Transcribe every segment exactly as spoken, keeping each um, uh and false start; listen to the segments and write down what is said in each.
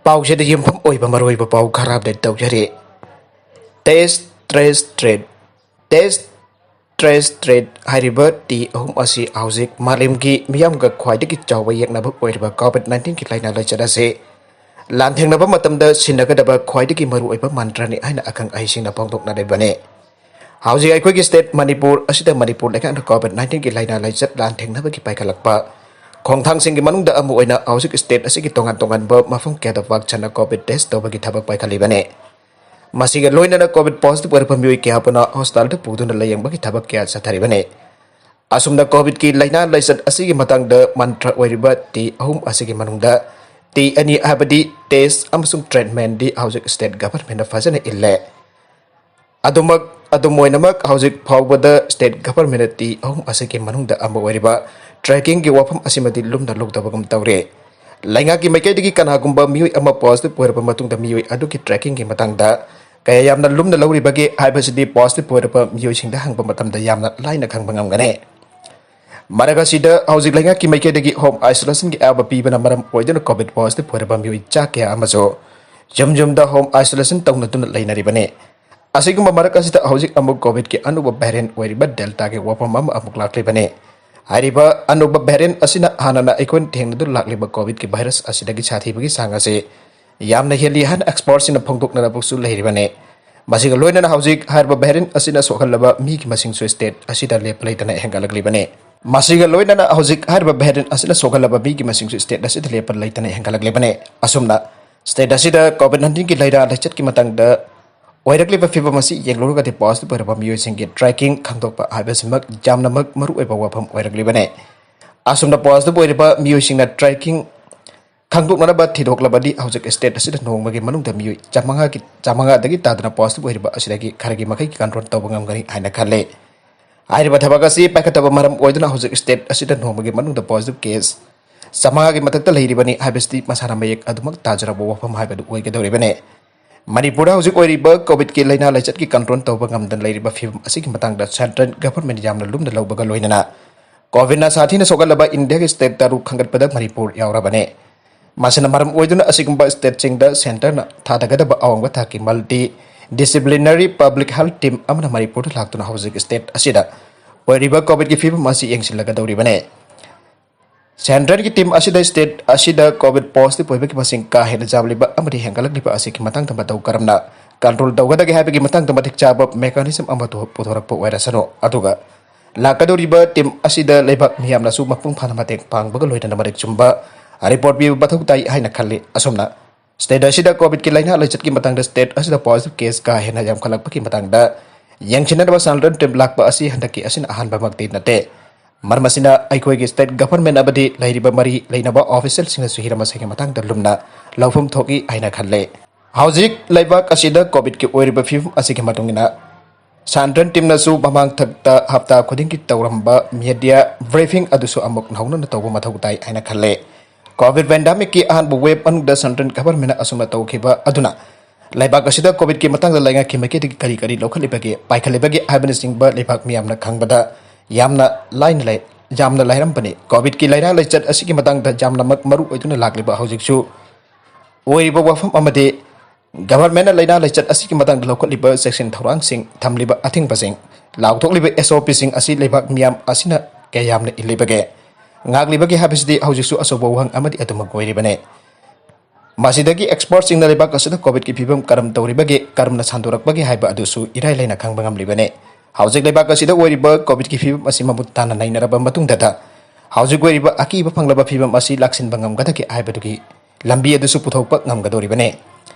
ꯄꯥꯎꯁꯤꯗ ꯌꯨꯝꯐꯝ ꯑꯣꯏꯕ ꯃꯔꯨꯑꯣꯏꯕ ꯄꯥꯎ ꯈꯔ ꯑꯞꯗꯦꯠ ꯇꯧꯖꯔꯤ꯫ Test, Trace, Treat꯫ Test, Trace, Treat ꯍꯥꯏꯔꯤꯕ ꯇꯤ ꯑꯍꯨꯝ ꯑꯁꯤ ꯍꯧꯖꯤꯛ ꯃꯥꯂꯦꯝꯒꯤ ꯃꯤꯌꯥꯝꯒ ꯈ꯭ꯋꯥꯏꯗꯒꯤ ꯆꯥꯎꯕ ꯌꯦꯛꯅꯕ ꯑꯣꯏꯔꯤꯕ ꯀꯣꯚꯤꯗ ꯅꯥꯏꯟꯇꯤꯟꯒꯤ ꯂꯥꯏꯅꯥ ꯂꯥꯏꯆꯠ ꯑꯁꯤ ꯂꯥꯟꯊꯦꯡꯅꯕ ꯃꯇꯝꯗ ꯁꯤꯖꯤꯟꯅꯒꯗꯕ ꯈ꯭ꯋꯥꯏꯗꯒꯤ ꯃꯔꯨꯑꯣꯏꯕ ꯃꯟꯇ꯭ꯔꯅꯤ ꯍꯥꯏꯅ ꯑꯈꯪ ꯑꯍꯩꯁꯤꯡꯅ ꯐꯣꯡꯗꯣꯛꯅꯔꯤꯕꯅꯤ꯫ ꯍꯧꯖꯤꯛ ꯑꯩꯈꯣꯏꯒꯤ state ꯃꯅꯤꯄꯨꯔ ꯑꯁꯤꯗ ꯃꯅꯤꯄꯨꯔ ꯂꯩꯉꯥꯛꯅ ꯀꯣꯚꯤꯗ ꯅꯥꯏꯟꯇꯤꯟꯒꯤ ꯂꯥꯏꯅꯥ ꯂꯥꯏꯆꯠ ꯂꯥꯟꯊꯦꯡꯅꯕꯒꯤ ꯄꯥꯏꯈꯠꯂꯛꯄ ꯈꯣꯡꯊꯥꯡꯁꯤꯡꯒꯤ ꯃꯅꯨꯡꯗ ꯑꯃ ꯑꯣꯏꯅ ꯍꯧꯖꯤꯛ state ꯑꯁꯤꯒꯤ ꯇꯣꯉꯥꯟ ꯇꯣꯉꯥꯟꯕ ꯃꯐꯝ ꯀꯌꯥꯗ ꯄꯥꯛ ꯁꯟꯅ ꯀꯣꯚꯤꯗ test ꯇꯧꯕꯒꯤ ꯊꯕꯛ ꯄꯥꯏꯈꯠꯂꯤꯕꯅꯤ꯫ ꯃꯁꯤꯒ ꯂꯣꯏꯅꯅ ꯀꯣꯚꯤꯗ positive ꯑꯣꯏꯔꯛꯄ ꯃꯤꯑꯣꯏ ꯀꯌꯥ ꯄꯨꯟꯅ ꯍꯣꯁꯄꯤꯇꯥꯜꯗ ꯄꯨꯗꯨꯅ ꯂꯥꯌꯦꯡꯕꯒꯤ ꯊꯕꯛ ꯀꯌꯥ ꯆꯠꯊꯔꯤꯕꯅꯤ꯫ ꯑꯁꯨꯝꯅ ꯀꯣꯚꯤꯗꯀꯤ ꯂꯥꯏꯅꯥ ꯂꯥꯏꯆꯠ ꯑꯁꯤꯒꯤ ꯃꯇꯥꯡꯗ ꯃꯟꯇ꯭ꯔ ꯑꯣꯏꯔꯤꯕ ꯇꯤ ꯑꯍꯨꯝ ꯑꯁꯤꯒꯤ ꯃꯅꯨꯡꯗ ꯇꯤ ꯑꯅꯤ ꯍꯥꯏꯕꯗꯤ test ꯑꯃꯁꯨꯡ treatmentꯗꯤ ꯍꯧꯖꯤꯛ state governmentꯅ ꯐꯖꯅ ꯏꯜꯂꯦ꯫ ꯑꯗꯨꯃꯛ, ꯑꯗꯨꯝ ꯑꯣꯏꯅꯃꯛ, ꯍꯧꯖꯤꯛ ꯐꯥꯎꯕꯗ state governmentꯅ ꯇꯤ ꯑꯍꯨꯝ ꯑꯁꯤꯒꯤ ꯃꯅꯨꯡꯗ ꯑꯃ ꯑꯣꯏꯔꯤꯕ trackingꯒꯤ ꯋꯥꯐꯝ ꯑꯁꯤꯃꯗꯤ ꯂꯨꯝꯅ ꯂꯧꯗꯕꯒꯨꯝ ꯇꯧꯔꯦ꯫ ꯂꯩꯉꯥꯛꯀꯤ ꯃꯥꯏꯀꯩꯗꯒꯤ ꯀꯅꯥꯒꯨꯝꯕ ꯃꯤꯑꯣꯏ ꯑꯃ positive ꯑꯣꯏꯔꯕ ꯃꯇꯨꯡꯗ ꯃꯤꯑꯣꯏ ꯑꯗꯨꯒꯤ trackingꯒꯤ ꯃꯇꯥꯡꯗ ꯀꯌꯥ ꯌꯥꯝꯅ ꯂꯨꯝꯅ ꯂꯧꯔꯤꯕꯒꯦ ꯍꯥꯏꯕꯁꯤꯗꯤ positive ꯑꯣꯏꯔꯕ ꯃꯤꯑꯣꯏꯁꯤꯡꯗ ꯍꯪꯕ ꯃꯇꯝꯗ ꯌꯥꯝꯅ ꯂꯥꯏꯅ ꯈꯪꯕ ꯉꯝꯒꯅꯤ꯫ ꯃꯔꯛ ꯑꯁꯤꯗ ꯍꯧꯖꯤꯛ ꯂꯩꯉꯥꯛꯀꯤ ꯃꯥꯏꯀꯩꯗꯒꯤ home isolationꯒꯤ ꯑꯌꯥꯕ ꯄꯤꯕꯅ ꯃꯔꯝ ꯑꯣꯏꯗꯨꯅ ꯀꯣꯚꯤꯗ positive ꯑꯣꯏꯔꯕ ꯃꯤꯑꯣꯏ ꯆꯥ ꯀꯌꯥ ꯑꯃꯁꯨ ꯌꯨꯝ ꯌꯨꯝꯗ home isolation ꯇꯧꯅꯗꯨꯅ ꯂꯩꯅꯔꯤꯕꯅꯤ꯫ ꯑꯁꯤꯒꯨꯝꯕ ꯃꯔꯛ ꯑꯁꯤꯗ ꯍꯧꯖꯤꯛ ꯑꯃꯨꯛ ꯀꯣꯚꯤꯗꯀꯤ ꯑꯅꯧꯕ variant ꯑꯣꯏꯔꯤꯕ Deltaꯒꯤ ꯋꯥꯐꯝ ꯑꯃ ꯑꯃꯨꯛ ꯂꯥꯛꯂꯤꯕꯅꯤ꯫ ꯍꯥꯏꯔꯤꯕ ꯑꯅꯧꯕ variant ꯑꯁꯤꯅ ꯍꯥꯟꯅꯅ ꯑꯩꯈꯣꯏꯅ ꯊꯦꯡꯅꯗꯨꯅ ꯂꯥꯛꯂꯤꯕ ꯀꯣꯚꯤꯗꯀꯤ virus ꯑꯁꯤꯗꯒꯤ ꯁꯥꯊꯤꯕꯒꯤ ꯆꯥꯡ ꯑꯁꯤ ꯌꯥꯝꯅ ꯍꯦꯜꯂꯤ ꯍꯥꯏꯅ expertꯁꯤꯡꯅ ꯐꯣꯡꯗꯣꯛꯅꯔꯛꯄꯁꯨ ꯂꯩꯔꯤꯕꯅꯤ꯫ ꯃꯁꯤꯒ ꯂꯣꯏꯅꯅ ꯍꯧꯖꯤꯛ ꯍꯥꯏꯔꯤꯕ variant ꯑꯁꯤꯅ ꯁꯣꯛꯍꯜꯂꯕ ꯃꯤꯒꯤ ꯃꯁꯤꯡꯁꯨ state ꯑꯁꯤꯗ ꯂꯦꯞꯄ ꯂꯩꯇꯅ ꯍꯦꯟꯒꯠꯂꯛꯂꯤꯕꯅꯤ꯫ ꯃꯁꯤꯒ ꯂꯣꯏꯅꯅ ꯍꯧꯖꯤꯛ ꯍꯥꯏꯔꯤꯕ variant ꯑꯁꯤꯅ ꯁꯣꯛꯍꯜꯂꯕ ꯃꯤꯒꯤ ꯃꯁꯤꯡꯁꯨ state ꯑꯁꯤꯗ ꯂꯦꯞꯄ ꯂꯩꯇꯅ ꯍꯦꯟꯒꯠꯂꯛꯂꯤꯕꯅꯤ꯫ ꯑꯁꯨꯝꯅ state ꯑꯁꯤꯗ ꯀꯣꯚꯤꯗ ꯅꯥꯏꯟꯇꯤꯟꯒꯤ ꯂꯥꯏꯅꯥ ꯂꯥꯏꯆꯠꯀꯤ ꯃꯇꯥꯡꯗ ꯑꯣꯏꯔꯛꯂꯤꯕ ꯐꯤꯕꯝ ꯑꯁꯤ ꯌꯦꯡꯂꯨꯔꯒꯗꯤ positive ꯑꯣꯏꯔꯕ ꯃꯤꯑꯣꯏꯁꯤꯡꯒꯤ tracking ꯈꯪꯗꯣꯛꯄ ꯍꯥꯏꯕꯁꯤꯃꯛ ꯌꯥꯝꯅꯃꯛ ꯃꯔꯨꯑꯣꯏꯕ ꯋꯥꯐꯝ ꯑꯣꯏꯔꯛꯂꯤꯕꯅꯤ꯫ ꯑꯁꯨꯝꯅ positive ꯑꯣꯏꯔꯤꯕ ꯃꯤꯑꯣꯏꯁꯤꯡꯅ tracking ꯈꯪꯗꯣꯛꯅꯅꯕ ꯊꯤꯗꯣꯛꯂꯕꯗꯤ ꯍꯧꯖꯤꯛ state ꯑꯁꯤꯗ ꯅꯣꯡꯃꯒꯤ ꯃꯅꯨꯡꯗ ꯃꯤꯑꯣꯏ ꯆꯥꯃꯉꯥꯒꯤ, ꯆꯥꯃꯉꯥꯗꯒꯤ ꯇꯥꯗꯅ positive ꯑꯣꯏꯔꯤꯕ ꯑꯁꯤꯗꯒꯤ ꯈꯔꯒꯤ ꯃꯈꯩ control ꯇꯧꯕ ꯉꯝꯒꯅꯤ ꯍꯥꯏꯅ ꯈꯜꯂꯤ꯫ ꯍꯥꯏꯔꯤꯕ ꯊꯕꯛ ꯑꯁꯤ ꯄꯥꯏꯈꯠꯇꯕ ꯃꯔꯝ ꯑꯣꯏꯗꯨꯅ ꯍꯧꯖꯤꯛ state ꯑꯁꯤꯗ ꯅꯣꯡꯃꯒꯤ ꯃꯅꯨꯡꯗ positive case ꯆꯥꯃꯉꯥꯒꯤ ꯃꯊꯛꯇ ꯂꯩꯔꯤꯕꯅꯤ ꯍꯥꯏꯕꯁꯤꯗꯤ ꯃꯁꯥꯅ ꯃꯌꯦꯛ ꯑꯗꯨꯃꯛ ꯇꯥꯖꯔꯕ ꯋꯥꯐꯝ ꯍꯥꯏꯕꯗꯨ ꯑꯣꯏꯒꯗꯧꯔꯤꯕꯅꯤ꯫ ꯃꯅꯤꯄꯨꯔꯗ ꯍꯧꯖꯤꯛ ꯑꯣꯏꯔꯤꯕ ꯀꯣꯚꯤꯗꯀꯤ ꯂꯥꯏꯅꯥ ꯂꯥꯏꯆꯠꯀꯤ control ꯇꯧꯕ ꯉꯝꯗꯅ ꯂꯩꯔꯤꯕ ꯐꯤꯕꯝ ꯑꯁꯤꯒꯤ ꯃꯇꯥꯡꯗ central government ꯌꯥꯝꯅ ꯂꯨꯝꯅ ꯂꯧꯕꯒ ꯂꯣꯏꯅꯅ ꯀꯣꯚꯤꯗꯅ ꯁꯥꯊꯤꯅ ꯁꯣꯛꯍꯜꯂꯕ ꯏꯟꯗꯤꯌꯥꯒꯤ state ꯇꯔꯨꯛ ꯈꯟꯒꯠꯄꯗ ꯃꯅꯤꯄꯨꯔ ꯌꯥꯎꯔꯕꯅꯤ꯫ ꯃꯁꯤꯅ ꯃꯔꯝ ꯑꯣꯏꯗꯨꯅ ꯑꯁꯤꯒꯨꯝꯕ stateꯁꯤꯡꯗ centreꯅ ꯊꯥꯗꯒꯗꯕ ꯑꯋꯥꯡꯕ ꯊꯥꯛꯀꯤ multidisciplinary public health team ꯑꯃꯅ ꯃꯅꯤꯄꯨꯔꯗ ꯂꯥꯛꯇꯨꯅ ꯍꯧꯖꯤꯛ state ꯑꯁꯤꯗ ꯑꯣꯏꯔꯤꯕ COVIDꯀꯤ ꯐꯤꯕꯝ ꯑꯁꯤ ꯌꯦꯡꯁꯤꯜꯂꯒꯗꯧꯔꯤꯕꯅꯤ꯫ Centreꯒꯤ team ꯑꯁꯤꯗ state ꯑꯁꯤꯗ COVID positive ꯑꯣꯏꯕꯒꯤ ꯃꯁꯤꯡ ꯀꯥ ꯍꯦꯟꯅ ꯌꯥꯝꯂꯤꯕ ꯑꯃꯗꯤ ꯍꯦꯟꯒꯠꯂꯛꯂꯤꯕ ꯑꯁꯤꯒꯤ ꯃꯇꯥꯡꯗ ꯃꯇꯧ ꯀꯔꯝꯅ control ꯇꯧꯒꯗꯒꯦ ꯍꯥꯏꯕꯒꯤ ꯃꯇꯥꯡꯗ ꯃꯇꯤꯛ ꯆꯥꯕ mechanism ꯑꯃ ꯄꯨꯊꯣꯔꯛꯄ ꯑꯣꯏꯔꯁꯅꯨ, ꯑꯗꯨꯒ ꯂꯥꯛꯀꯗꯧꯔꯤꯕ team ꯑꯁꯤꯗ ꯂꯩꯕꯥꯛ ꯃꯤꯌꯥꯝꯅꯁꯨ ꯃꯄꯨꯡ ꯐꯥꯅ ꯃꯇꯦꯡ ꯄꯥꯡꯕꯒ ꯂꯣꯏꯅꯅ ꯃꯔꯤꯛ ꯆꯨꯝꯕ report ꯄꯤꯕ ꯃꯊꯧ ꯇꯥꯏ ꯍꯥꯏꯅ ꯈꯜꯂꯤ꯫ ꯑꯁꯨꯝꯅ state ꯑꯁꯤꯗ COVIDꯀꯤ ꯂꯥꯏꯅꯥ ꯂꯥꯏꯆꯠꯀꯤ ꯃꯇꯥꯡꯗ state ꯑꯁꯤꯗ positive case ꯀꯥ ꯍꯦꯟꯅ ꯌꯥꯝꯈꯠꯂꯛꯄꯒꯤ ꯃꯇꯥꯡꯗ ꯌꯦꯡꯁꯤꯟꯅꯅꯕ central team ꯂꯥꯛꯄ ꯑꯁꯤ ꯍꯟꯗꯛꯀꯤ ꯑꯁꯤꯅ ꯑꯍꯥꯟꯕꯃꯛꯇꯤ ꯅꯠꯇꯦ꯫ ꯃꯔꯝ ꯑꯁꯤꯅ ꯑꯩꯈꯣꯏꯒꯤ state government ꯑꯃꯗꯤ ꯂꯩꯔꯤꯕ ꯃꯔꯤ ꯂꯩꯅꯕ officialꯁꯤꯡꯅꯁꯨ ꯍꯤꯔꯝ ꯑꯁꯤꯒꯤ ꯃꯇꯥꯡꯗ ꯂꯨꯝꯅ ꯂꯧꯐꯝ ꯊꯣꯛꯏ ꯍꯥꯏꯅ ꯈꯜꯂꯦ꯫ ꯍꯧꯖꯤꯛ ꯂꯩꯕꯥꯛ ꯑꯁꯤꯗ COVIDꯀꯤ ꯑꯣꯏꯔꯤꯕ ꯐꯤꯕꯝ ꯑꯁꯤꯒꯤ ꯃꯇꯨꯡ ꯏꯟꯅ central teamꯅꯁꯨ ꯃꯃꯥꯡ ꯊꯛꯇ ꯍꯞꯇꯥ ꯈꯨꯗꯤꯡꯒꯤ ꯇꯧꯔꯝꯕ media briefing ꯑꯗꯨꯁꯨ ꯑꯃꯨꯛ ꯅꯧꯅꯅ ꯇꯧꯕ ꯃꯊꯧ ꯇꯥꯏ ꯍꯥꯏꯅ ꯈꯜꯂꯦ꯫ COVID pandemicꯀꯤ ꯑꯍꯥꯟꯕ wave ꯃꯅꯨꯡꯗ central governmentꯅ ꯑꯁꯨꯝꯅ ꯇꯧꯈꯤꯕ ꯑꯗꯨꯅ ꯂꯩꯕꯥꯛ ꯑꯁꯤꯗ COVIDꯀꯤ ꯃꯇꯥꯡꯗ ꯂꯩꯉꯥꯛꯀꯤ ꯃꯥꯏꯀꯩꯗꯒꯤ ꯀꯔꯤ ꯀꯔꯤ ꯂꯧꯈꯠꯂꯤꯕꯒꯦ, ꯄꯥꯏꯈꯠꯂꯤꯕꯒꯦ ꯍꯥꯏꯕꯅꯆꯤꯡꯕ ꯂꯩꯕꯥꯛ ꯃꯤꯌꯥꯝꯅ ꯈꯪꯕꯗ ꯌꯥꯝꯅ ꯂꯥꯏꯅ ꯂꯩ, ꯌꯥꯝꯅ ꯂꯥꯏꯔꯝꯕꯅꯤ꯫ COVIDꯀꯤ ꯂꯥꯏꯅꯥ ꯂꯥꯏꯆꯠ ꯑꯁꯤꯒꯤ ꯃꯇꯥꯡꯗ ꯌꯥꯝꯅꯃꯛ ꯃꯔꯨ ꯑꯣꯏꯗꯨꯅ ꯂꯥꯛꯂꯤꯕ ꯍꯧꯖꯤꯛꯁꯨ ꯑꯣꯏꯔꯤꯕ ꯋꯥꯐꯝ ꯑꯃꯗꯤ governmentꯅ ꯂꯥꯏꯅꯥ ꯂꯥꯏꯆꯠ ꯑꯁꯤꯒꯤ ꯃꯇꯥꯡꯗ ꯂꯧꯈꯠꯂꯤꯕ ꯆꯦꯛꯁꯤꯟ ꯊꯧꯔꯥꯡꯁꯤꯡ, ꯊꯝꯂꯤꯕ ꯑꯊꯤꯡꯕꯁꯤꯡ, ꯂꯥꯎꯊꯣꯛꯂꯤꯕ SOPꯁꯤꯡ ꯑꯁꯤ ꯂꯩꯕꯥꯛ ꯃꯤꯌꯥꯝ ꯑꯁꯤꯅ ꯀꯌꯥꯝꯅ ꯏꯜꯂꯤꯕꯒꯦ, ꯉꯥꯛꯂꯤꯕꯒꯦ ꯍꯥꯏꯕꯁꯤꯗꯤ ꯍꯧꯖꯤꯛꯁꯨ ꯑꯆꯧꯕ ꯋꯥꯍꯪ ꯑꯃꯗꯤ ꯑꯗꯨꯃꯛ ꯑꯣꯏꯔꯤꯕꯅꯤ꯫ ꯃꯁꯤꯗꯒꯤ expertꯁꯤꯡꯅ ꯂꯩꯕꯥꯛ ꯑꯁꯤꯗ COVIDꯀꯤ ꯐꯤꯕꯝ ꯀꯔꯝ ꯇꯧꯔꯤꯕꯒꯦ, ꯀꯔꯝꯅ ꯁꯟꯗꯣꯔꯛꯄꯒꯦ ꯍꯥꯏꯕ ꯑꯗꯨꯁꯨ ꯏꯔꯥꯏ ꯂꯥꯏꯅ ꯈꯪꯕ ꯉꯝꯂꯤꯕꯅꯤ꯫ ꯍꯧꯖꯤꯛ ꯂꯩꯕꯥꯛ ꯑꯁꯤꯗ ꯑꯣꯏꯔꯤꯕ COVIDꯀꯤ ꯐꯤꯕꯝ ꯑꯁꯤ ꯃꯃꯨꯠ ꯇꯥꯅ ꯅꯩꯅꯔꯕ ꯃꯇꯨꯡꯗꯇ ꯍꯧꯖꯤꯛ ꯑꯣꯏꯔꯤꯕ ꯑꯀꯤꯕ ꯐꯪꯂꯕ ꯐꯤꯕꯝ ꯑꯁꯤ ꯂꯥꯛꯁꯤꯟꯕ ꯉꯝꯒꯗꯒꯦ ꯍꯥꯏꯕꯗꯨꯒꯤ ꯂꯝꯕꯤ ꯑꯗꯨꯁꯨ ꯄꯨꯊꯣꯛꯄ ꯉꯝꯒꯗꯧꯔꯤꯕꯅꯤ꯫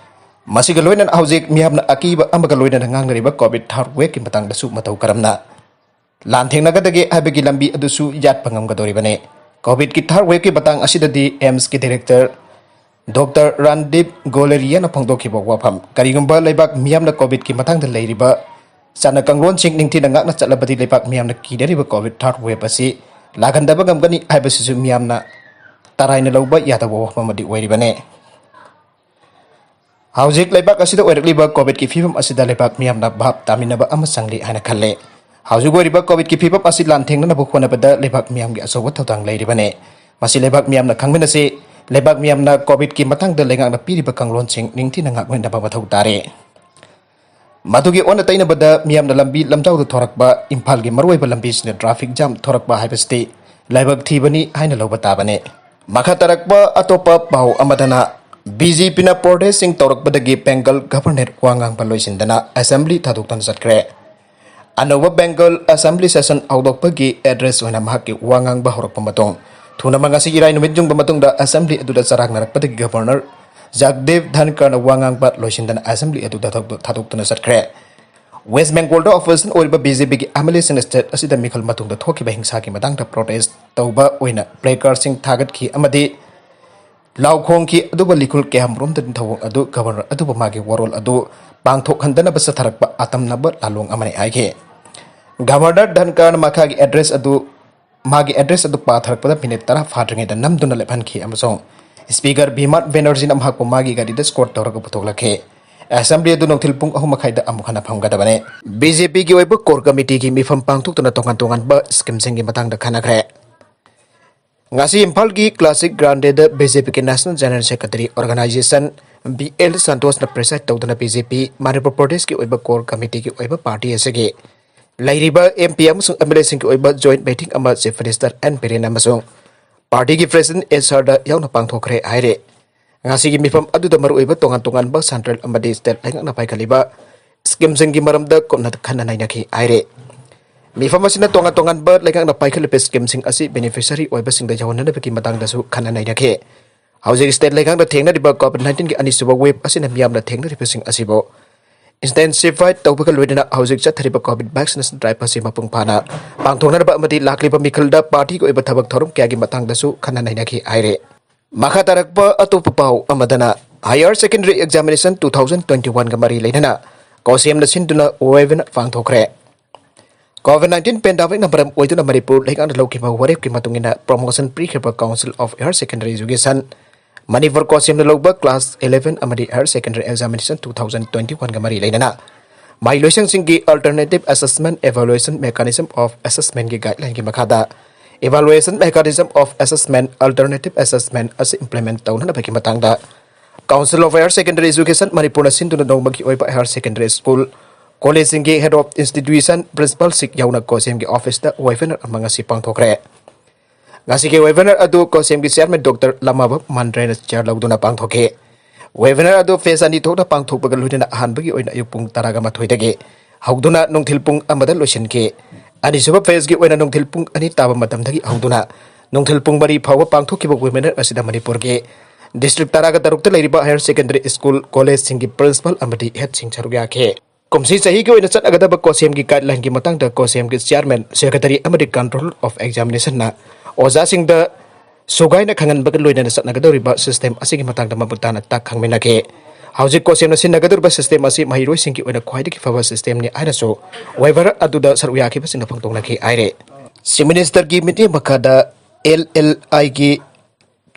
ꯃꯁꯤꯒ ꯂꯣꯏꯅꯅ ꯍꯧꯖꯤꯛ ꯃꯤꯌꯥꯝꯅ ꯑꯀꯤꯕ ꯑꯃꯒ ꯂꯣꯏꯅꯅ ꯉꯥꯡꯅꯔꯤꯕ COVID third waveꯀꯤ ꯃꯇꯥꯡꯗꯁꯨ ꯃꯇꯧ ꯀꯔꯝꯅ ꯂꯥꯟꯊꯦꯡꯅꯒꯗꯒꯦ ꯍꯥꯏꯕꯒꯤ ꯂꯝꯕꯤ ꯑꯗꯨꯁꯨ ꯌꯥꯠꯄ ꯉꯝꯒꯗꯧꯔꯤꯕꯅꯤ꯫ COVIDꯀꯤ third waveꯀꯤ ꯃꯇꯥꯡ ꯑꯁꯤꯗꯗꯤ AIIMSꯀꯤ director Doctor Randeep Guleria ꯐꯣꯡꯗꯣꯛꯈꯤꯕ ꯋꯥꯐꯝ, ꯀꯔꯤꯒꯨꯝꯕ ꯂꯩꯕꯥꯛ ꯃꯤꯌꯥꯝꯅ COVIDꯀꯤ ꯃꯇꯥꯡꯗ ꯂꯩꯔꯤꯕ ꯆꯠꯅ ꯀꯥꯡꯂꯣꯟꯁꯤꯡ ꯅꯤꯡꯊꯤꯅ ꯉꯥꯛꯅ ꯆꯠꯂꯕꯗꯤ ꯂꯩꯕꯥꯛ ꯃꯤꯌꯥꯝꯅ ꯀꯤꯅꯔꯤꯕ COVID third wave ꯑꯁꯤ ꯂꯥꯛꯍꯟꯗꯕ ꯉꯝꯒꯅꯤ ꯍꯥꯏꯕꯁꯤꯁꯨ ꯃꯤꯌꯥꯝꯅ ꯇꯔꯥꯏꯅ ꯂꯧꯕ ꯌꯥꯗꯕ ꯋꯥꯐꯝ ꯑꯃꯗꯤ ꯑꯣꯏꯔꯤꯕꯅꯤ꯫ ꯍꯧꯖꯤꯛ ꯂꯩꯕꯥꯛ ꯑꯁꯤꯗ ꯑꯣꯏꯔꯛꯂꯤꯕ COVIDꯀꯤ ꯐꯤꯕꯝ ꯑꯁꯤꯗ ꯂꯩꯕꯥꯛ ꯃꯤꯌꯥꯝꯅ ꯚꯥꯞ ꯇꯥꯃꯤꯟꯅꯕ ꯑꯃ ꯆꯪꯂꯤ ꯍꯥꯏꯅ ꯈꯜꯂꯦ꯫ ꯍꯧꯖꯤꯛ ꯑꯣꯏꯔꯤꯕ COVIDꯀꯤ ꯐꯤꯕꯝ ꯑꯁꯤ ꯂꯥꯟꯊꯦꯡꯅꯅꯕ ꯍꯣꯠꯅꯕꯗ ꯂꯩꯕꯥꯛ ꯃꯤꯌꯥꯝꯒꯤ ꯑꯆꯧꯕ ꯊꯧꯗꯥꯡ ꯂꯩꯔꯤꯕꯅꯤ꯫ ꯃꯁꯤ ꯂꯩꯕꯥꯛ ꯃꯤꯌꯥꯝꯅ ꯈꯪꯃꯤꯟꯅꯁꯤ꯫ ꯂꯩꯕꯥꯛ ꯃꯤꯌꯥꯝꯅ ꯀꯣꯚꯤꯗꯀꯤ ꯃꯇꯥꯡꯗ ꯂꯩꯉꯥꯛꯅ ꯄꯤꯔꯤꯕ ꯀꯥꯡꯂꯣꯟꯁꯤꯡ ꯅꯤꯡꯊꯤꯅ ꯉꯥꯛꯅꯕ ꯃꯊꯧ ꯇꯥꯔꯦ꯫ ꯃꯗꯨꯒꯤ ꯑꯣꯟꯅ ꯇꯩꯅꯕꯗ ꯃꯤꯌꯥꯝꯅ ꯂꯝꯕꯤ ꯂꯝꯖꯥꯎꯗ ꯊꯣꯔꯛꯄ ꯏꯝꯐꯥꯜꯒꯤ ꯃꯔꯨꯑꯣꯏꯕ ꯂꯝꯕꯤꯁꯤꯡꯗ ꯇ꯭ꯔꯥꯐꯤꯛ ꯖꯥꯝ ꯊꯣꯔꯛꯄ ꯍꯥꯏꯕꯁꯤꯗꯤ ꯂꯥꯏꯕꯛ ꯊꯤꯕꯅꯤ ꯍꯥꯏꯅ ꯂꯧꯕ ꯇꯥꯕꯅꯤ꯫ ꯃꯈꯥ ꯇꯥꯔꯛꯄ ꯑꯇꯣꯞꯄ ꯄꯥꯎ ꯑꯃꯗꯅ, ꯕꯤ ꯖꯦ ꯄꯤꯅ ꯄ꯭ꯔꯣꯇꯦꯁꯁꯤꯡ ꯇꯧꯔꯛꯄꯗꯒꯤ ꯕꯦꯡꯒꯜ ꯒꯚꯔꯅꯔ ꯋꯥ ꯉꯥꯡꯕ ꯂꯣꯏꯁꯤꯟꯗꯅ ꯑꯦꯁꯦꯝꯕ꯭ꯂꯤ ꯊꯥꯗꯣꯛꯇꯨꯅ ꯆꯠꯈ꯭ꯔꯦ꯫ ꯑꯅꯧꯕ ꯕꯦꯡꯒꯜ ꯑꯦꯁꯦꯝꯕ꯭ꯂꯤ ꯁꯦꯁꯟ ꯍꯧꯗꯣꯛꯄꯒꯤ ꯑꯦꯗ꯭ꯔꯦꯁ ꯑꯣꯏꯅ ꯃꯍꯥꯛꯀꯤ ꯋꯥ ꯉꯥꯡꯕ ꯍꯧꯔꯛꯄ ꯃꯇꯨꯡ, ꯊꯨꯅꯃꯛ ꯉꯁꯤ ꯏꯔꯥꯏ ꯅꯨꯃꯤꯠ ꯌꯨꯡꯕ ꯃꯇꯨꯡꯗ ꯑꯦꯁꯦꯝꯕ꯭ꯂꯤ ꯑꯗꯨꯗ ꯆꯔꯥꯡꯅꯔꯛꯄꯗꯒꯤ ꯒꯚꯔꯅꯔ ꯖꯒꯗꯦꯕ ꯙꯟꯀꯔꯅ ꯋꯥ ꯉꯥꯡꯕ ꯂꯣꯏꯁꯤꯟꯗꯅ ꯑꯦꯁꯦꯝꯕ꯭ꯂꯤ ꯑꯗꯨ ꯊꯥꯗꯣꯛ-, ꯊꯥꯗꯣꯛꯇꯨꯅ ꯆꯠꯈ꯭ꯔꯦ꯫ ꯋꯦꯁ ꯕꯦꯡꯒꯣꯜꯗ ꯑꯣꯄꯣꯖꯤꯁꯟ ꯑꯣꯏꯔꯤꯕ ꯕꯤ ꯖꯦ ꯄꯤꯒꯤ ꯑꯦꯝ ꯑꯦꯜ ꯑꯦꯁꯤꯡꯅ ꯁ꯭ꯇꯦꯠ ꯑꯁꯤꯗ ꯃꯤꯈꯜ ꯃꯇꯨꯡꯗ ꯊꯣꯛꯈꯤꯕ ꯍꯤꯡꯁꯥꯒꯤ ꯃꯇꯥꯡꯗ ꯄ꯭ꯔꯣꯇꯦꯁ ꯇꯧꯕ ꯑꯣꯏꯅ ꯄ꯭ꯂꯦꯀꯥꯔꯗꯁꯤꯡ ꯊꯥꯒꯠꯈꯤ ꯑꯃꯗꯤ ꯂꯥꯎ ꯈꯣꯡꯈꯤ, ꯑꯗꯨꯕꯨ ꯂꯤꯈꯨꯜ ꯀꯌꯥꯃꯔꯨꯝꯗꯗꯤ ꯊꯧꯑꯣꯡ ꯑꯗꯨ ꯒꯚꯔꯅꯔ ꯑꯗꯨꯕꯨ ꯃꯥꯒꯤ ꯋꯥꯔꯣꯜ ꯑꯗꯨ ꯄꯥꯡꯊꯣꯛꯍꯟꯗꯅꯕ ꯆꯠꯊꯔꯛꯄ ꯑꯇꯝꯅꯕ ꯂꯥꯂꯣꯡ ꯑꯃꯅꯤ ꯍꯥꯏꯈꯤ꯫ ꯒꯚꯔꯅꯔ ꯙꯟꯀꯔꯅ ꯃꯈꯥꯒꯤ ꯑꯦꯗ꯭ꯔꯦꯁ ꯑꯗꯨ, ꯃꯥꯒꯤ ꯑꯦꯗ꯭ꯔꯦꯁ ꯑꯗꯨ ꯄꯥꯊꯔꯛꯄꯗ ꯃꯤꯅꯤꯠ ꯇꯔꯥ ꯐꯥꯗ꯭ꯔꯤꯉꯩꯗ ꯅꯝꯗꯨꯅ ꯂꯦꯞꯍꯟꯈꯤ ꯑꯃꯁꯨꯡ ꯁ꯭ꯄꯤꯀꯔ ꯕꯤꯃꯥꯠ ꯕꯦꯅꯔꯖꯤꯅ ꯃꯍꯥꯛꯄꯨ ꯃꯥꯒꯤ ꯒꯥꯔꯤꯗ ꯁ꯭ꯀꯣꯔꯠ ꯇꯧꯔꯒ ꯄꯨꯊꯣꯛꯂꯛꯈꯤ꯫ ꯑꯦꯁꯦꯝꯕ꯭ꯂꯤ ꯑꯗꯨ ꯅꯨꯡꯊꯤꯜ ꯄꯨꯡ ꯑꯍꯨꯝ ꯃꯈꯥꯏꯗ ꯑꯃꯨꯛ ꯍꯟꯅ ꯐꯝꯒꯗꯕꯅꯤ꯫ ꯕꯤ ꯖꯦ ꯄꯤꯒꯤ ꯑꯣꯏꯕ ꯀꯣꯔ ꯀꯃꯤꯇꯤꯒꯤ ꯃꯤꯐꯝ ꯄꯥꯡꯊꯣꯛꯇꯨꯅ ꯇꯣꯉꯥꯟ ꯇꯣꯉꯥꯟꯕ ꯁ꯭ꯀꯤꯝꯁꯤꯡꯒꯤ ꯃꯇꯥꯡꯗ ꯈꯟꯅꯈ꯭ꯔꯦ꯫ ꯉꯁꯤ ꯏꯝꯐꯥꯜꯒꯤ ꯀ꯭ꯂꯥꯁꯤꯛ ꯒ꯭ꯔꯥꯟꯗꯦꯗ ꯕꯤ ꯖꯦ ꯄꯤꯒꯤ national general secretary organisation B L ꯁꯟꯇꯣꯁꯅ ꯄ꯭ꯔꯤꯁꯥꯏꯗ ꯇꯧꯗꯨꯅ ꯕꯤ ꯖꯦ ꯄꯤ ꯃꯅꯤꯄꯨꯔ ꯄ꯭ꯔꯗꯦꯁꯀꯤ ꯑꯣꯏꯕ ꯀꯣꯔ ꯀꯃꯤꯇꯤꯒꯤ ꯑꯣꯏꯕ ꯄꯥꯔꯇꯤ ꯑꯁꯤꯒꯤ ꯂꯩꯔꯤꯕ ꯑꯦꯝ ꯄꯤ ꯑꯃꯁꯨꯡ ꯑꯦꯝ ꯑꯦꯜ ꯑꯦꯁꯤꯡꯒꯤ ꯑꯣꯏꯕ ꯖꯣꯏꯟꯠ ꯃꯤꯇꯤꯡ ꯑꯃ ꯆꯤꯐ ꯃꯤꯅꯤꯁꯇꯔ ꯑꯦꯟ ꯕꯤꯔꯦꯟ ꯑꯃꯁꯨꯡ ꯄꯥꯔꯇꯤꯒꯤ ꯄ꯭ꯔꯦꯁꯤꯗꯦꯟꯠ ꯑꯦꯁ ꯑꯥꯔꯗ ꯌꯥꯎꯅ ꯄꯥꯡꯊꯣꯛꯈ꯭ꯔꯦ ꯍꯥꯏꯔꯦ꯫ ꯉꯁꯤꯒꯤ ꯃꯤꯐꯝ ꯑꯗꯨꯗ ꯃꯔꯨꯑꯣꯏꯕ ꯇꯣꯉꯥꯟ ꯇꯣꯉꯥꯟꯕ ꯁꯦꯟꯇ꯭ꯔꯦꯜ ꯑꯃꯗꯤ ꯁ꯭ꯇꯦꯠ ꯂꯩꯉꯥꯛꯅ ꯄꯥꯏꯈꯠꯂꯤꯕ ꯁ꯭ꯀꯤꯝꯁꯤꯡꯒꯤ ꯃꯔꯝꯗ ꯀꯨꯞꯅ ꯈꯟꯅ ꯅꯩꯅꯈꯤ ꯍꯥꯏꯔꯦ꯫ ꯃꯤꯐꯝ ꯑꯁꯤꯅ ꯇꯣꯉꯥꯟ ꯇꯣꯉꯥꯟꯕ ꯂꯩꯉꯥꯛꯅ ꯄꯥꯏꯈꯠꯂꯤꯕ ꯁ꯭ꯀꯤꯝꯁꯤꯡ ꯑꯁꯤ ꯕꯦꯅꯤꯐꯤꯁꯔꯤ ꯑꯣꯏꯕꯁꯤꯡꯗ ꯌꯧꯍꯟꯅꯅꯕꯒꯤ ꯃꯇꯥꯡꯗꯁꯨ ꯈꯟꯅ ꯅꯩꯅꯈꯤ꯫ ꯍꯧꯖꯤꯛ ꯁ꯭ꯇꯦꯠ ꯂꯩꯉꯥꯛꯅ ꯊꯦꯡꯅꯔꯤꯕ ꯀꯣꯚꯤꯗ ꯅꯥꯏꯟꯇꯤꯟꯒꯤ ꯑꯅꯤꯁꯨꯕ ꯋꯦꯕ ꯑꯁꯤꯅ ꯃꯤꯌꯥꯝꯅ ꯊꯦꯡꯅꯔꯤꯕꯁꯤꯡ ꯑꯁꯤꯕꯨ ꯏꯟꯇꯦꯟꯁꯤꯐꯥꯏ ꯇꯧꯕꯒ ꯂꯣꯏꯅꯅ ꯍꯧꯖꯤꯛ ꯆꯠꯊꯔꯤꯕ ꯀꯣꯚꯤꯗ ꯚꯦꯛꯁꯤꯅꯦꯁꯟ ꯗ꯭ꯔꯥꯏꯚ ꯑꯁꯤ ꯃꯄꯨꯡ ꯐꯥꯅ ꯄꯥꯡꯊꯣꯛꯅꯅꯕ ꯑꯃꯗꯤ ꯂꯥꯛꯂꯤꯕ ꯃꯤꯈꯜꯗ ꯄꯥꯔꯇꯤꯒꯤ ꯑꯣꯏꯕ ꯊꯕꯛ ꯊꯧꯔꯝ ꯀꯌꯥꯒꯤ ꯃꯇꯥꯡꯗꯁꯨ ꯈꯟꯅ ꯅꯩꯅꯈꯤ ꯍꯥꯏꯔꯦ꯫ ꯃꯈꯥ ꯇꯥꯔꯛꯄ ꯑꯇꯣꯞꯄ ꯄꯥꯎ ꯑꯃꯗꯅ, higher secondary examination two thousand twenty ꯋꯥꯟꯒ ꯃꯔꯤ ꯂꯩꯅꯅ ꯀꯣꯁꯦꯝꯅ ꯁꯤꯟꯗꯨꯅ ꯋꯦꯕꯤꯅꯥꯔ ꯄꯥꯡꯊꯣꯛꯈ꯭ꯔꯦ꯫ ꯀꯣꯚꯤꯗ ꯅꯥꯏꯟꯇꯤꯟ ꯄꯦꯟꯗꯥꯃꯤꯛꯅ ꯃꯔꯝ ꯑꯣꯏꯗꯨꯅ ꯃꯅꯤꯄꯨꯔ ꯂꯩꯉꯥꯛꯅ ꯂꯧꯈꯤꯕ ꯋꯥꯔꯦꯞꯀꯤ ꯃꯇꯨꯡ ꯏꯟꯅ ꯄ꯭ꯔꯣꯃꯣꯁꯟ ꯄꯤꯈ꯭ꯔꯕ council of higher secondary education Manipur ꯀꯣꯁꯦꯝꯅ ꯂꯧꯕ ꯀ꯭ꯂꯥꯁ ꯏꯂꯦꯚꯦꯟ ꯑꯃꯗꯤ higher secondary examination two thousand twenty ꯋꯥꯟꯒ ꯃꯔꯤ ꯂꯩꯅꯅ ꯃꯍꯩꯂꯣꯏꯁꯪꯁꯤꯡꯒꯤ alternative assessment evaluation mechanism of ꯑꯦꯁꯦꯁꯃꯦꯟꯠꯀꯤ ꯒꯥꯏꯗꯂꯥꯏꯟꯒꯤ ꯃꯈꯥꯗ Evaluation Mechanism of Assessment, Alternative Assessment ꯑꯁꯤ implement ꯇꯧꯅꯅꯕꯒꯤ ꯃꯇꯥꯡꯗ Council of Higher Secondary Education ꯃꯅꯤꯄꯨꯔꯅ ꯁꯤꯟꯗꯨꯅ ꯅꯣꯡꯃꯒꯤ ꯑꯣꯏꯕ higher secondary school, college ꯁꯤꯡꯒꯤ head of institution, principal ꯁꯤꯡ ꯌꯥꯎꯅ COHSEM ꯒꯤ office ꯇ webinar ꯑꯃ ꯉꯁꯤ ꯄꯥꯡꯊꯣꯛꯈ꯭ꯔꯦ꯫ ꯉꯁꯤꯒꯤ webinar ꯑꯗꯨ COHSEM ꯒꯤ chairman Doctor ꯂꯃꯥꯕꯝ ꯃꯟꯗ꯭ꯔꯦꯅ chair ꯂꯧꯗꯨꯅ ꯄꯥꯡꯊꯣꯛꯈꯤ꯫ Webinar ꯑꯗꯨ phase ꯑꯅꯤ ꯊꯣꯛꯅ ꯄꯥꯡꯊꯣꯛꯄꯒ ꯂꯣꯏꯅꯅ ꯑꯍꯥꯟꯕꯒꯤ ꯑꯣꯏꯅ ꯑꯌꯨꯛ ꯄꯨꯡ ꯇꯔꯥꯒ ꯃꯥꯊꯣꯏꯗꯒꯤ ꯍꯧꯗꯨꯅ ꯅꯨꯡꯊꯤꯜ ꯄꯨꯡ ꯑꯃꯗ ꯂꯣꯏꯁꯤꯟꯈꯤ꯫ ꯑꯅꯤꯁꯨꯕ phase ꯀꯤ ꯑꯣꯏꯅ ꯅꯨꯡꯊꯤꯜ ꯄꯨꯡ ꯑꯅꯤ ꯇꯥꯕ ꯃꯇꯝꯗꯒꯤ ꯍꯧꯗꯨꯅ ꯅꯨꯡꯊꯤꯜ ꯄꯨꯡ ꯃꯔꯤ ꯐꯥꯎꯕ ꯄꯥꯡꯊꯣꯛꯈꯤꯕ webinar ꯑꯁꯤꯗ ꯃꯅꯤꯄꯨꯔꯒꯤ district ꯇꯔꯥꯒ ꯇꯔꯨꯛꯇ ꯂꯩꯔꯤꯕ higher secondary school, college ꯁꯤꯡꯒꯤ principal ꯑꯃꯗꯤ head ꯁꯤꯡ ꯁꯔꯨꯛ ꯌꯥꯈꯤ꯫ ꯀꯨꯝꯁꯤ ꯆꯍꯤꯒꯤ ꯑꯣꯏꯅ ꯆꯠꯅꯒꯗꯕ COHSEM ꯒꯤ guideline ꯒꯤ ꯃꯇꯥꯡꯗ COHSEM ꯒꯤ chairman, secretary ꯑꯃꯗꯤ control of examination ꯅ ꯑꯣꯖꯥꯁꯤꯡꯗ ꯁꯨꯒꯥꯏꯅ ꯈꯪꯍꯟꯕꯒ ꯂꯣꯏꯅꯅ ꯆꯠꯅꯒꯗꯧꯔꯤꯕ system ꯑꯁꯤꯒꯤ ꯃꯇꯥꯡꯗ ꯃꯃꯨꯠ ꯇꯥꯅ ꯇꯥꯛ ꯈꯪꯃꯤꯟꯅꯈꯤ꯫ ꯍꯧꯖꯤꯛ COHSEM ꯅ ꯁꯤꯖꯤꯟꯅꯒꯗꯧꯔꯤꯕ system ꯑꯁꯤ ꯃꯍꯩꯔꯣꯏꯁꯤꯡꯒꯤ ꯑꯣꯏꯅ ꯈ꯭ꯋꯥꯏꯗꯒꯤ ꯐꯕ system ꯅꯤ ꯍꯥꯏꯅꯁꯨ webinar ꯑꯗꯨꯗ ꯁꯔꯨꯛ ꯌꯥꯈꯤꯕꯁꯤꯡꯅ ꯐꯣꯡꯗꯣꯛꯅꯈꯤ ꯍꯥꯏꯔꯦ꯫ Chief Minister ꯒꯤ ꯃꯤꯠꯌꯦꯡ ꯃꯈꯥꯗ L L I ꯒꯤ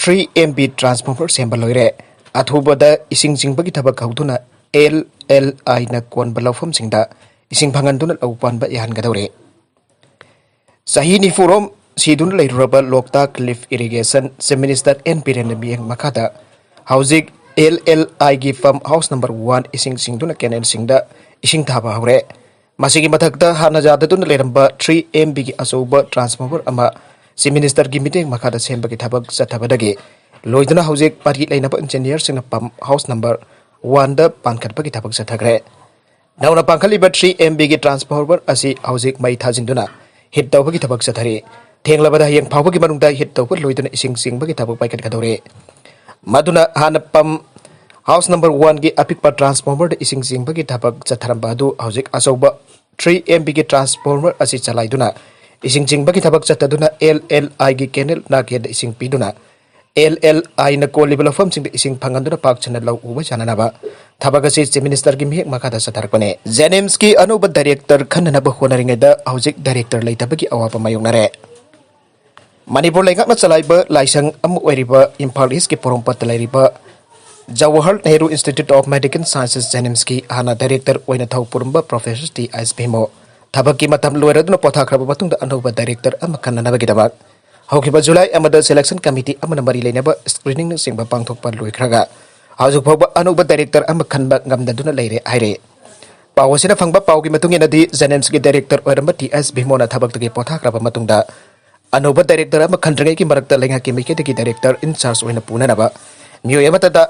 three M V transformer ꯁꯦꯝꯕ ꯂꯣꯏꯔꯦ꯫ ꯑꯊꯨꯕꯗ ꯏꯁꯤꯡ ꯆꯤꯡꯕꯒꯤ ꯊꯕꯛ ꯍꯧꯗꯨꯅ L L I ꯅ ꯀꯣꯟꯕ ꯂꯧꯐꯝꯁꯤꯡꯗ ꯏꯁꯤꯡ ꯐꯪꯍꯟꯗꯨꯅ ꯂꯧ ꯄꯥꯟꯕ ꯌꯥꯍꯟꯒꯗꯧꯔꯦ꯫ ꯆꯍꯤ ꯅꯤꯐꯨꯔꯣꯝ ꯁꯤꯗꯨꯅ ꯂꯩꯔꯨꯔꯕ ꯂꯣꯛꯇꯥꯛ lift irrigation Chief Minister N ꯕꯤꯔꯦꯟꯅ ꯃꯤꯠꯌꯦꯡ ꯃꯈꯥꯗ ꯍꯧꯖꯤꯛ L L I ꯒꯤ pump house number one ꯏꯁꯤꯡ ꯆꯤꯡꯗꯨꯅ canal ꯁꯤꯡꯗ ꯏꯁꯤꯡ ꯊꯥꯕ ꯍꯧꯔꯦ꯫ ꯃꯁꯤꯒꯤ ꯃꯊꯛꯇ ꯍꯥꯟꯅ ꯌꯥꯗꯗꯨꯅ ꯂꯩꯔꯝꯕ three M V ꯒꯤ ꯑꯆꯧꯕ transformer ꯑꯃ Chief Minister ꯒꯤ ꯃꯤꯠꯌꯦꯡ ꯃꯈꯥꯗ ꯁꯦꯝꯕꯒꯤ ꯊꯕꯛ ꯆꯠꯊꯕꯗꯒꯤ ꯂꯣꯏꯗꯨꯅ ꯍꯧꯖꯤꯛ ꯃꯔꯤ ꯂꯩꯅꯕ engineer ꯁꯤꯡꯅ pump house number one ꯗ ꯄꯥꯟꯈꯠꯄꯒꯤ ꯊꯕꯛ ꯆꯠꯊꯈ꯭ꯔꯦ꯫ ꯅꯧꯅ ꯄꯥꯟꯈꯠꯂꯤꯕ three M V ꯒꯤ transformer ꯑꯁꯤ ꯍꯧꯖꯤꯛ ꯃꯩ ꯊꯥꯖꯤꯟꯗꯨꯅ heat ꯇꯧꯕꯒꯤ ꯊꯕꯛ ꯆꯠꯊꯔꯤ꯫ ꯊꯦꯡꯂꯕꯗ ꯍꯌꯦꯡ ꯐꯥꯎꯕꯒꯤ ꯃꯅꯨꯡꯗ heat ꯇꯧꯕ ꯂꯣꯏꯗꯨꯅ ꯏꯁꯤꯡ ꯆꯤꯡꯕꯒꯤ ꯊꯕꯛ ꯄꯥꯏꯈꯠꯀꯗꯧꯔꯤ꯫ ꯃꯗꯨꯅ ꯍꯥꯟꯅ pump house number one ꯒꯤ ꯑꯄꯤꯛꯄ transformer ꯗ ꯏꯁꯤꯡ ꯆꯤꯡꯕꯒꯤ ꯊꯕꯛ ꯆꯠꯊꯔꯝꯕ ꯑꯗꯨ ꯍꯧꯖꯤꯛ ꯑꯆꯧꯕ three M V ꯒꯤ transformer ꯑꯁꯤ ꯆꯂꯥꯏꯗꯨꯅ ꯏꯁꯤꯡ ꯆꯤꯡꯕꯒꯤ ꯊꯕꯛ ꯆꯠꯊꯗꯨꯅ L L I ꯒꯤ canal ꯅꯥꯀꯦꯟꯗ ꯏꯁꯤꯡ ꯄꯤꯗꯨꯅ L L I ꯅ ꯀꯣꯜꯂꯤꯕ ꯂꯧꯐꯝꯁꯤꯡꯗ ꯏꯁꯤꯡ ꯐꯪꯍꯟꯗꯨꯅ ꯄꯥꯛ ꯁꯟꯅ ꯂꯧ ꯎꯕ ꯌꯥꯅꯅꯕ ꯊꯕꯛ ꯑꯁꯤ Chief Minister ꯒꯤ ꯃꯤꯠꯌꯦꯡ ꯃꯈꯥꯗ ꯆꯠꯊꯔꯛꯄꯅꯤ꯫ JNIMS ꯀꯤ ꯑꯅꯧꯕ director ꯈꯟꯅꯅꯕ ꯍꯣꯠꯅꯔꯤꯉꯩꯗ ꯍꯧꯖꯤꯛ director ꯂꯩꯇꯕꯒꯤ ꯑꯋꯥꯕ ꯃꯥꯌꯣꯛꯅꯔꯦ꯫ ꯃꯅꯤꯄꯨꯔ ꯂꯩꯉꯥꯛꯅ ꯆꯂꯥꯏꯕ ꯂꯥꯏꯁꯪ ꯑꯃ ꯑꯣꯏꯔꯤꯕ ꯏꯝꯐꯥꯜ East ꯀꯤ ꯄꯣꯔꯣꯝꯄꯥꯠꯇ ꯂꯩꯔꯤꯕ Jawaharlal Nehru Institute of Medical Sciences, JNIMS ꯀꯤ ꯍꯥꯟꯅ director ꯑꯣꯏꯅ ꯊꯧ ꯄꯨꯔꯝꯕ Professor T S ꯚꯤꯃꯣ ꯊꯕꯛꯀꯤ ꯃꯇꯝ ꯂꯣꯏꯔꯗꯨꯅ ꯄꯣꯊꯥꯈ꯭ꯔꯕ ꯃꯇꯨꯡꯗ ꯑꯅꯧꯕ ꯗꯥꯏꯔꯦꯛꯇꯔ ꯑꯃ ꯈꯟꯅꯅꯕꯒꯤꯗꯃꯛ ꯍꯧꯈꯤꯕ ꯖꯨꯂꯥꯏ ꯑꯃꯗ ꯁꯦꯂꯦꯛꯁꯟ ꯀꯃꯤꯇꯤ ꯑꯃꯅ ꯃꯔꯤ ꯂꯩꯅꯕ ꯁ꯭ꯀ꯭ꯔꯤꯅꯤꯡꯅꯆꯤꯡꯕ ꯄꯥꯡꯊꯣꯛꯄ ꯂꯣꯏꯈ꯭ꯔꯒ ꯍꯧꯖꯤꯛ ꯐꯥꯎꯕ ꯑꯅꯧꯕ ꯗꯥꯏꯔꯦꯛꯇꯔ ꯑꯃ ꯈꯟꯕ ꯉꯝꯗꯗꯨꯅ ꯂꯩꯔꯦ ꯍꯥꯏꯔꯦ꯫ ꯄꯥꯎ ꯑꯁꯤꯅ ꯐꯪꯕ ꯄꯥꯎꯒꯤ ꯃꯇꯨꯡ ꯏꯟꯅꯗꯤ, ꯖꯦꯅꯤꯝꯁꯀꯤ ꯗꯥꯏꯔꯦꯛꯇꯔ ꯑꯣꯏꯔꯝꯕ ꯇꯤ ꯑꯦꯁ ꯚꯤꯃꯣꯅ ꯊꯕꯛꯇꯒꯤ ꯄꯣꯊꯥꯈ꯭ꯔꯕ ꯃꯇꯨꯡꯗ ꯑꯅꯧꯕ ꯗꯥꯏꯔꯦꯛꯇꯔ ꯑꯃ ꯈꯟꯗ꯭ꯔꯤꯉꯩꯒꯤ ꯃꯔꯛꯇ ꯂꯩꯉꯥꯛꯀꯤ ꯃꯥꯏꯀꯩꯗꯒꯤ ꯗꯥꯏꯔꯦꯛꯇꯔ ꯏꯟ ꯆꯥꯔꯖ ꯑꯣꯏꯅ ꯄꯨꯅꯅꯕ ꯃꯤꯑꯣꯏ ꯑꯃꯠꯇꯗ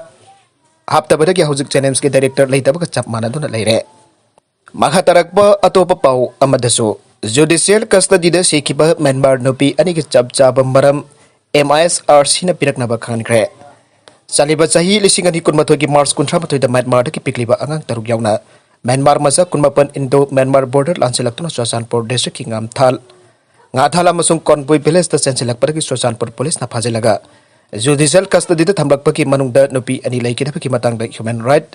ꯍꯥꯞꯇꯕꯗꯒꯤ ꯍꯧꯖꯤꯛ ꯖꯦꯅꯤꯝꯁꯀꯤ ꯗꯥꯏꯔꯦꯛꯇꯔ ꯂꯩꯇꯕꯒ ꯆꯞ ꯃꯥꯟꯅꯗꯨꯅ ꯂꯩꯔꯦ꯫ ꯃꯈꯥ ꯇꯥꯔꯛꯄ ꯑꯇꯣꯞꯄ ꯄꯥꯎ ꯑꯃꯗꯁꯨ, ꯖꯨꯗꯤꯁꯤꯌꯦꯜ ꯀꯁꯇꯗꯤꯗ ꯁꯤꯈꯤꯕ ꯃ꯭ꯌꯥꯟꯃꯥꯔ ꯅꯨꯄꯤ ꯑꯅꯤꯒꯤ ꯆꯞ ꯆꯥꯕ ꯃꯔꯝ ꯑꯦꯝ ꯑꯥꯏ ꯑꯦꯁ ꯑꯥꯔ ꯁꯤꯅ ꯄꯤꯔꯛꯅꯕ ꯈꯪꯍꯟꯈ꯭ꯔꯦ꯫ ꯆꯠꯂꯤꯕ ꯆꯍꯤ ꯂꯤꯁꯤꯡ ꯑꯅꯤ ꯀꯨꯟꯃꯥꯊꯣꯏꯒꯤ ꯃꯥꯔꯆ ꯀꯨꯟꯊ꯭ꯔꯥ ꯃꯥꯊꯣꯏꯗ ꯃ꯭ꯌꯥꯟꯃꯥꯔꯗꯒꯤ ꯄꯤꯛꯂꯤꯕ ꯑꯉꯥꯡ ꯇꯔꯨꯛ ꯌꯥꯎꯅ ꯃ꯭ꯌꯥꯟꯃꯥꯔ ꯃꯆꯥ ꯀꯨꯟꯃꯥꯄꯟ ꯏꯟꯗꯣ ꯃ꯭ꯌꯥꯟꯃꯥꯔ ꯕꯣꯔꯗꯔ ꯂꯥꯟꯁꯤꯜꯂꯛꯇꯨꯅ ꯆꯨꯔꯆꯥꯟꯄꯨꯔ ꯗꯤꯁꯇ꯭ꯔꯤꯛꯀꯤ ꯉꯥꯝꯊꯥꯜ, ꯉꯥꯊꯥꯜ ꯑꯃꯁꯨꯡ ꯀꯣꯟꯕꯨꯏ ꯚꯤꯂꯦꯖꯇ ꯆꯦꯟꯁꯤꯜꯂꯛꯄꯗꯒꯤ ꯆꯨꯔꯆꯥꯟꯄꯨꯔ ꯄꯨꯂꯤꯁꯅ ꯐꯥꯖꯤꯜꯂꯒ ꯖꯨꯗꯤꯁꯤꯌꯦꯜ ꯀꯁꯇꯗꯤꯗ ꯊꯝꯂꯛꯄꯒꯤ ꯃꯅꯨꯡꯗ ꯅꯨꯄꯤ ꯑꯅꯤ ꯂꯩꯈꯤꯗꯕꯒꯤ ꯃꯇꯥꯡꯗ ꯍ꯭ꯌꯨꯃꯦꯟ ꯔꯥꯏꯠ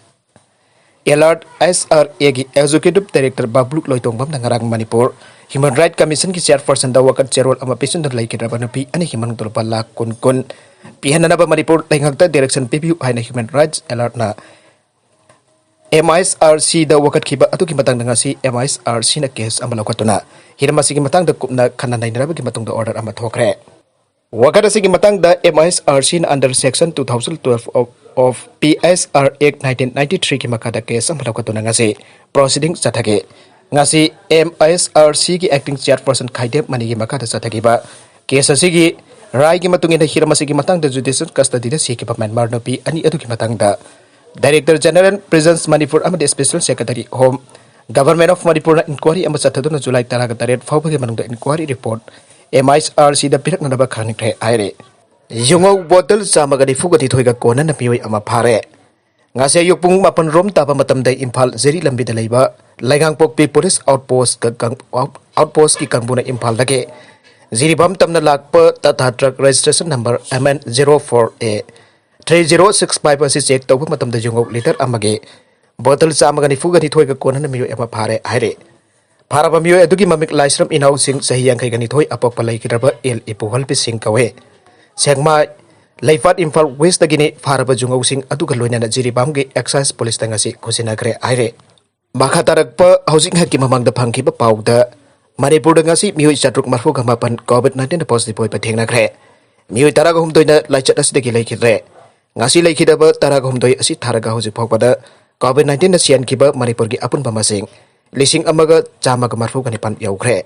ꯑꯦꯂꯔꯠ ꯑꯦꯁ ꯑꯥꯔ ꯑꯦꯒꯤ ꯑꯦꯛꯖꯤꯀ꯭ꯌꯨꯇꯤꯚ ꯗꯥꯏꯔꯦꯛꯇꯔ ꯕꯥꯕ꯭ꯂꯨ ꯂꯣꯏꯇꯣꯡꯕꯝꯅ ꯉꯔꯥꯡ ꯃꯅꯤꯄꯨꯔ ꯍ꯭ꯌꯨꯃꯦꯟ ꯔꯥꯏꯠ ꯀꯃꯤꯁꯟꯒꯤ ꯆꯦꯌꯔꯄꯔꯁꯟꯗ ꯋꯥꯀꯠ ꯆꯦꯔꯣꯜ ꯑꯃ ꯄꯤꯁꯤꯟꯗꯨꯅ ꯂꯩꯈꯤꯗ꯭ꯔꯕ ꯅꯨꯄꯤ ꯑꯅꯤꯒꯤ ꯃꯅꯨꯡꯗ ꯂꯨꯄꯥ ꯂꯥꯈ ꯀꯨꯟ ꯀꯨꯟ ꯄꯤꯍꯟꯅꯅꯕ ꯃꯅꯤꯄꯨꯔ ꯂꯩꯉꯥꯛꯇ ꯗꯥꯏꯔꯦꯛꯁꯟ ꯄꯤꯕꯤꯌꯨ ꯍꯥꯏꯅ ꯍ꯭ꯌꯨꯃꯦꯟ ꯔꯥꯏꯠꯁ ꯑꯦꯂꯔꯠꯅ ꯑꯦꯝ ꯑꯥꯏ ꯑꯦꯁ ꯑꯥꯔ ꯁꯤꯗ ꯋꯥꯀꯠꯈꯤꯕ ꯑꯗꯨꯒꯤ ꯃꯇꯥꯡꯗ ꯉꯁꯤ ꯑꯦꯝ ꯑꯥꯏ ꯑꯦꯁ ꯑꯥꯔ ꯁꯤꯅ ꯀꯦꯁ ꯑꯃ ꯂꯧꯈꯠꯇꯨꯅ ꯍꯤꯔꯝ ꯑꯁꯤꯒꯤ ꯃꯇꯥꯡꯗ ꯀꯨꯞꯅ ꯈꯟꯅ ꯅꯩꯅꯔꯕꯒꯤ ꯃꯇꯨꯡꯗ ꯑꯣꯔꯗꯔ ꯑꯃ ꯊꯣꯛꯈ꯭ꯔꯦ꯫ ꯋꯥꯀꯠ ꯑꯁꯤꯒꯤ ꯃꯇꯥꯡꯗ ꯑꯦꯝ ꯑꯥꯏ ꯑꯦꯁ ꯑꯥꯔ ꯁꯤꯅ under section two thousand twelve of, of P S R Act nineteen ninety threeꯒꯤ ꯃꯈꯥꯗ ꯀꯦꯁ ꯑꯃ ꯂꯧꯈꯠꯇꯨꯅ ꯉꯁꯤ ꯄ꯭ꯔꯣꯁꯤꯗꯤꯡ ꯆꯠꯊꯈꯤ꯫ ꯉꯁꯤ ꯑꯦꯝ ꯑꯥꯏ ꯑꯦꯁ ꯑꯥꯔ ꯁꯤꯒꯤ acting chairperson ꯈꯥꯏꯗꯦꯝ ꯃꯅꯤꯒꯤ ꯃꯈꯥꯗ ꯆꯠꯊꯈꯤꯕ ꯀꯦꯁ ꯑꯁꯤꯒꯤ ꯔꯥꯏꯒꯤ ꯃꯇꯨꯡ ꯏꯟꯅ ꯍꯤꯔꯝ ꯑꯁꯤꯒꯤ ꯃꯇꯥꯡꯗ ꯖꯨꯗꯤꯁꯤꯌꯦꯜ ꯀꯁꯇꯗꯤꯗ ꯁꯤꯈꯤꯕ ꯃ꯭ꯌꯥꯟꯃꯥꯔ ꯅꯨꯄꯤ ꯑꯅꯤ ꯑꯗꯨꯒꯤ ꯃꯇꯥꯡꯗ Director General Prisons Manipur ꯑꯃꯗꯤ Special Secretary Home Government of Manipurꯅ inquiry ꯑꯃ ꯆꯠꯊꯗꯨꯅ ꯖꯨꯂꯥꯏ ꯇꯔꯥꯒ ꯇꯔꯦꯠ ꯐꯥꯎꯕꯒꯤ ꯃꯅꯨꯡꯗ inquiry report ꯑꯦꯝ ꯑꯥꯏ ꯑꯦꯁ ꯑꯥꯔ ꯁꯤꯗ ꯄꯤꯔꯛꯅꯅꯕ ꯈꯪꯍꯟꯈ꯭ꯔꯦ ꯍꯥꯏꯔꯦ꯫ ꯌꯨꯉꯧ ꯕꯣꯇꯜ ꯆꯥꯝꯃꯒ ꯅꯤꯐꯨꯒ ꯅꯤꯊꯣꯏꯒ ꯀꯣꯟꯅꯅ ꯃꯤꯑꯣꯏ ꯑꯃ ꯐꯥꯔꯦ꯫ ꯉꯁꯤ ꯑꯌꯨꯛ ꯄꯨꯡ ꯃꯥꯄꯟ ꯔꯣꯝ ꯇꯥꯕ ꯃꯇꯝꯗ ꯏꯝꯐꯥꯜ ꯖꯤꯔꯤ ꯂꯝꯕꯤꯗ ꯂꯩꯕ ꯂꯩꯉꯥꯡꯄꯣꯛꯄꯤ ꯄꯨꯂꯤꯁ ꯑꯥꯎꯠꯄꯣꯁꯀ ꯀꯪ-, ꯑꯥꯎꯠ-, ꯑꯥꯎꯠꯄꯣꯁꯀꯤ ꯀꯥꯡꯕꯨꯅ ꯏꯝꯐꯥꯜꯗꯒꯤ ꯖꯤꯔꯤꯕꯥꯝ ꯇꯝꯅ ꯂꯥꯛꯄ Tata truck registration number M N zero four A three zero six five ꯑꯁꯤ ꯆꯦꯛ ꯇꯧꯕ ꯃꯇꯝꯗ ꯌꯨꯉꯧ ꯂꯤꯇꯔ ꯑꯃꯒꯤ ꯕꯣꯇꯜ ꯆꯥꯝꯃꯒ ꯅꯤꯐꯨꯒ ꯅꯤꯊꯣꯏꯒ ꯀꯣꯟꯅꯅ ꯃꯤꯑꯣꯏ ꯑꯃ ꯐꯥꯔꯦ ꯍꯥꯏꯔꯤ꯫ ꯐꯥꯔꯕ ꯃꯤꯑꯣꯏ ꯑꯗꯨꯒꯤ ꯃꯃꯤꯡ ꯂꯥꯏꯁ꯭ꯔꯝ ꯏꯅꯥꯎꯁꯤꯡ, ꯆꯍꯤ ꯌꯥꯡꯈꯩꯒ ꯅꯤꯊꯣꯏ, ꯑꯄꯣꯛꯄ ꯂꯩꯈꯤꯗ꯭ꯔꯕ ꯑꯦꯜ ꯏꯄꯨꯍꯜꯕꯤ ꯁꯤꯡ ꯀꯧꯏ꯫ ꯁꯦꯛꯃꯥꯏ, ꯂꯩꯄꯥꯠ ꯏꯝꯐꯥꯜ ꯋꯦꯁꯇꯒꯤꯅꯤ꯫ ꯐꯥꯔꯕ ꯌꯨꯉꯧꯁꯤꯡ ꯑꯗꯨꯒ ꯂꯣꯏꯅꯅ ꯖꯤꯔꯤꯕꯥꯝꯒꯤ ꯑꯦꯛꯁꯥꯏꯖ ꯄꯨꯂꯤꯁꯇ ꯉꯁꯤ ꯈꯨꯠꯁꯤꯟꯅꯈ꯭ꯔꯦ ꯍꯥꯏꯔꯤ꯫ ꯃꯈꯥ ꯇꯥꯔꯛꯄ ꯍꯧꯖꯤꯛ ꯉꯥꯏꯍꯥꯛꯀꯤ ꯃꯃꯥꯡꯗ ꯐꯪꯈꯤꯕ ꯄꯥꯎꯗ, ꯃꯅꯤꯄꯨꯔꯗ ꯉꯁꯤ ꯃꯤꯑꯣꯏ ꯆꯥꯇ꯭ꯔꯨꯛ ꯃꯔꯤꯐꯨꯒ ꯃꯥꯄꯟ COVID nineteenꯗ positive ꯑꯣꯏꯕ ꯊꯦꯡꯅꯈ꯭ꯔꯦ꯫ ꯃꯤꯑꯣꯏ ꯇꯔꯥꯒ ꯍꯨꯝꯗꯣꯏꯅ ꯂꯥꯏꯆꯠ ꯑꯁꯤꯗꯒꯤ ꯂꯩꯈꯤꯗ꯭ꯔꯦ꯫ ꯉꯁꯤ ꯂꯩꯈꯤꯗꯕ ꯇꯔꯥꯒ ꯍꯨꯝꯗꯣꯏ ꯑꯁꯤ ꯊꯥꯔꯒ ꯍꯧꯖꯤꯛ ꯐꯥꯎꯕꯗ COVID nineteenꯅ ꯁꯤꯍꯟꯈꯤꯕ ꯃꯅꯤꯄꯨꯔꯒꯤ ꯑꯄꯨꯟꯕ ꯃꯁꯤꯡ ꯂꯤꯁꯤꯡ ꯑꯃꯒ ꯆꯥꯝꯃꯒ ꯃꯔꯤꯐꯨꯒ ꯅꯤꯄꯥꯟ ꯌꯧꯈ꯭ꯔꯦ꯫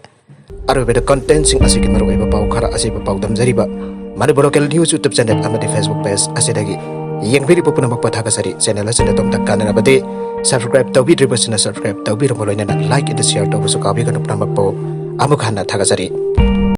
ꯑꯔꯣꯏꯕꯗ contentꯁꯤꯡ ꯑꯁꯤꯒꯤ ꯃꯔꯨꯑꯣꯏꯕ ꯄꯥꯎ ꯈꯔ ꯑꯁꯤꯕꯨ ꯄꯥꯎꯗꯝꯖꯔꯤꯕ Manipur Local News YouTube channel ꯑꯃꯗꯤ Facebook page ꯑꯁꯤꯗꯒꯤ ꯌꯦꯡꯕꯤꯔꯤꯕ ꯄꯨꯝꯅꯃꯛꯄꯨ ꯊꯥꯒꯠꯆꯔꯤ꯫ Channel ꯑꯁꯤꯅ ꯑꯗꯣꯝꯗ ꯀꯥꯟꯅꯔꯕꯗꯤ subscribe ꯇꯧꯕꯤꯗ꯭ꯔꯤꯕꯁꯤꯡꯅ subscribe ꯇꯧꯕꯤꯔꯕ ꯂꯣꯏꯅꯅ like ꯑꯗꯨ share ꯇꯧꯕꯁꯨ ꯀꯥꯎꯕꯤꯒꯅꯨ꯫ ꯄꯨꯝꯅꯃꯛꯄꯨ ꯑꯃꯨꯛ ꯍꯟꯅ ꯊꯥꯒꯠꯆꯔꯤ꯫